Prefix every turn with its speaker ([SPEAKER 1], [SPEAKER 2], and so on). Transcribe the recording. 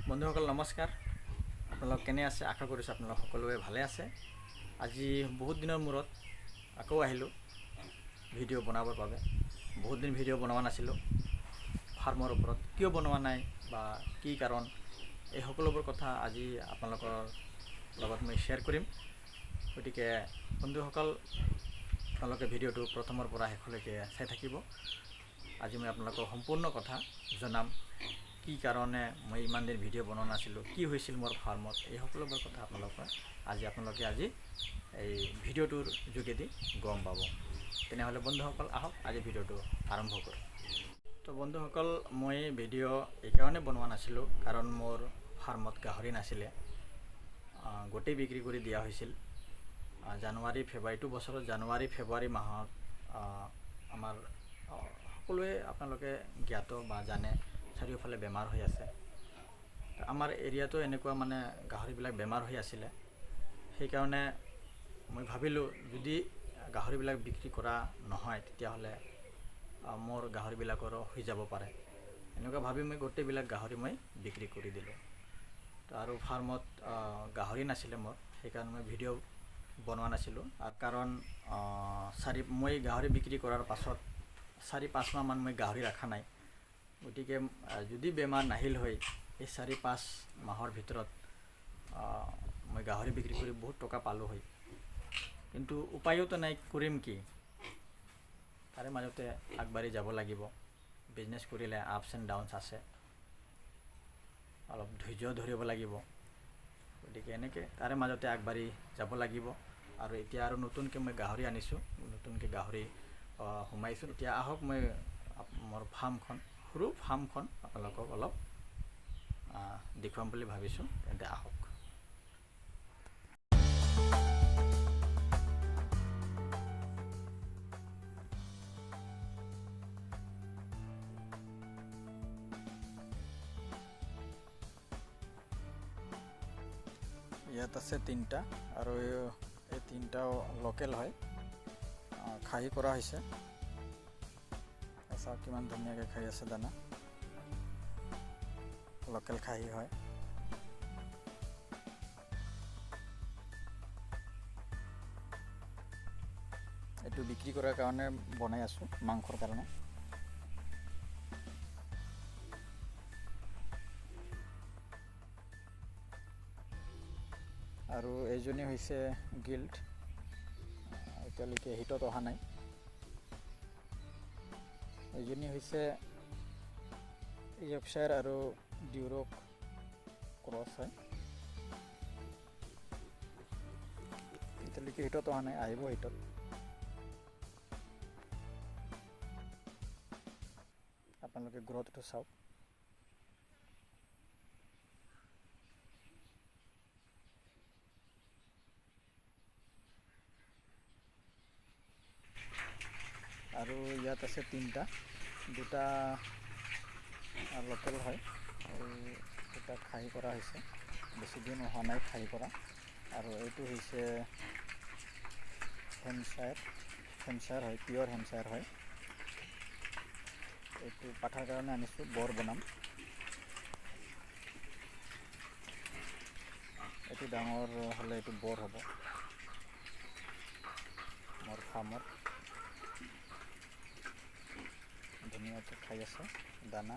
[SPEAKER 1] বন্ধুসকল নমস্কাৰ। আপোনালোক কেনে আছে? আশা কৰিছোঁ আপোনালোক সকলোৱে ভালে আছে। আজি বহুত দিনৰ মূৰত আকৌ আহিলোঁ ভিডিঅ' বনাবৰ বাবে। বহুত দিন ভিডিঅ' বনোৱা নাছিলোঁ। ফাৰ্মৰ ওপৰত কিয় বনোৱা নাই বা কি কাৰণ, এই সকলোবোৰ কথা আজি আপোনালোকৰ লগত মই শ্বেয়াৰ কৰিম। গতিকে বন্ধুসকল, আপোনালোকে ভিডিঅ'টো প্ৰথমৰ পৰা শেষলৈকে চাই থাকিব। আজি মই আপোনালোকক সম্পূৰ্ণ কথা জনাম, কি কাৰণে মই ইমান দিন ভিডিঅ' বনোৱা নাছিলোঁ, কি হৈছিল মোৰ ফাৰ্মত, এই সকলোবোৰ কথা আপোনালোকে আজি এই ভিডিঅ'টোৰ যোগেদি গম পাব। তেনেহ'লে বন্ধুসকল, আহক আজি ভিডিঅ'টো আৰম্ভ কৰোঁ। তো বন্ধুসকল, মই ভিডিঅ' এইকাৰণে বনোৱা নাছিলোঁ কাৰণ মোৰ ফাৰ্মত গাহৰি নাছিলে, গোটেই বিক্ৰী কৰি দিয়া হৈছিল। জানুৱাৰী ফেব্ৰুৱাৰীটো বছৰত জানুৱাৰী ফেব্ৰুৱাৰী মাহত আমাৰ সকলোৱে আপোনালোকে জ্ঞাত বা জানে, চাৰিওফালে বেমাৰ হৈ আছে। আমাৰ এৰিয়াটো এনেকুৱা মানে গাহৰিবিলাক বেমাৰ হৈ আছিলে। সেইকাৰণে মই ভাবিলোঁ যদি গাহৰিবিলাক বিক্ৰী কৰা নহয় তেতিয়াহ'লে মোৰ গাহৰিবিলাকৰো হৈ যাব পাৰে। এনেকুৱা ভাবি মই গোটেইবিলাক গাহৰি মই বিক্ৰী কৰি দিলোঁ। তো আৰু ফাৰ্মত গাহৰি নাছিলে মোৰ, সেইকাৰণে মই ভিডিঅ' বনোৱা নাছিলোঁ। কাৰণ মই গাহৰি বিক্ৰী কৰাৰ পাছত 4-5 মাহমান মই গাহৰি ৰখা নাই। গতিকে যদি বেমাৰ নাহিল হয় এই 4-5 মাহৰ ভিতৰত মই গাহৰি বিক্ৰী কৰি বহুত টকা পালোঁ হয়। কিন্তু উপায়োতো নাই, কৰিম কি, তাৰে মাজতে আগবাঢ়ি যাব লাগিব। বিজনেছ কৰিলে আপছ এণ্ড ডাউনছ আছে, অলপ ধৈৰ্য ধৰিব লাগিব। গতিকে এনেকৈ তাৰে মাজতে আগবাঢ়ি যাব লাগিব। আৰু এতিয়া আৰু নতুনকৈ মই গাহৰি আনিছোঁ, নতুনকৈ গাহৰি সোমাইছোঁ। এতিয়া আহক মই মোৰ ফাৰ্মখন, সৰু ফাৰ্মখন আপোনালোকক অলপ দেখুৱাম বুলি ভাবিছোঁ। তেন্তে আহক। ইয়াত আছে 3টা, আৰু এই 3টাও লোকেল হয়, খাহী কৰা হৈছে। চাওক কিমান ধুনীয়াকৈ খাই আছে দানা, লোকেল খাহী হয়। এইটো বিক্ৰী কৰাৰ কাৰণে বনাই আছোঁ, মাংসৰ কাৰণে। আৰু এইজনী হৈছে গিল্ড, এতিয়ালৈকে হিটত অহা নাই। এইজনী হৈছে য়ৰ্কশ্বায়াৰ আৰু ডিউৰক ক্ৰছ হয়, এতিয়ালৈকে হিটত অহা নাই, আহিব হিটত। আপোনালোকে গ্ৰথটো চাওক। আৰু ইয়াত আছে 3টা, 2টা লোকেল হয় আৰু 2টা খাহী কৰা হৈছে, বেছি দিন হোৱা নাই খাহী কৰা। আৰু এইটো হৈছে হেমশ্বায়াৰ হয়, পিয়ৰ হেমশ্বায়াৰ হয়। এইটো পাঠাৰ কাৰণে আনিছোঁ, বৰ বনাম। এইটো ডাঙৰ হ'লে এইটো বৰ হ'ব মোৰ ফাৰ্মত। ধুনীয়াকৈ খাই আছে দানা।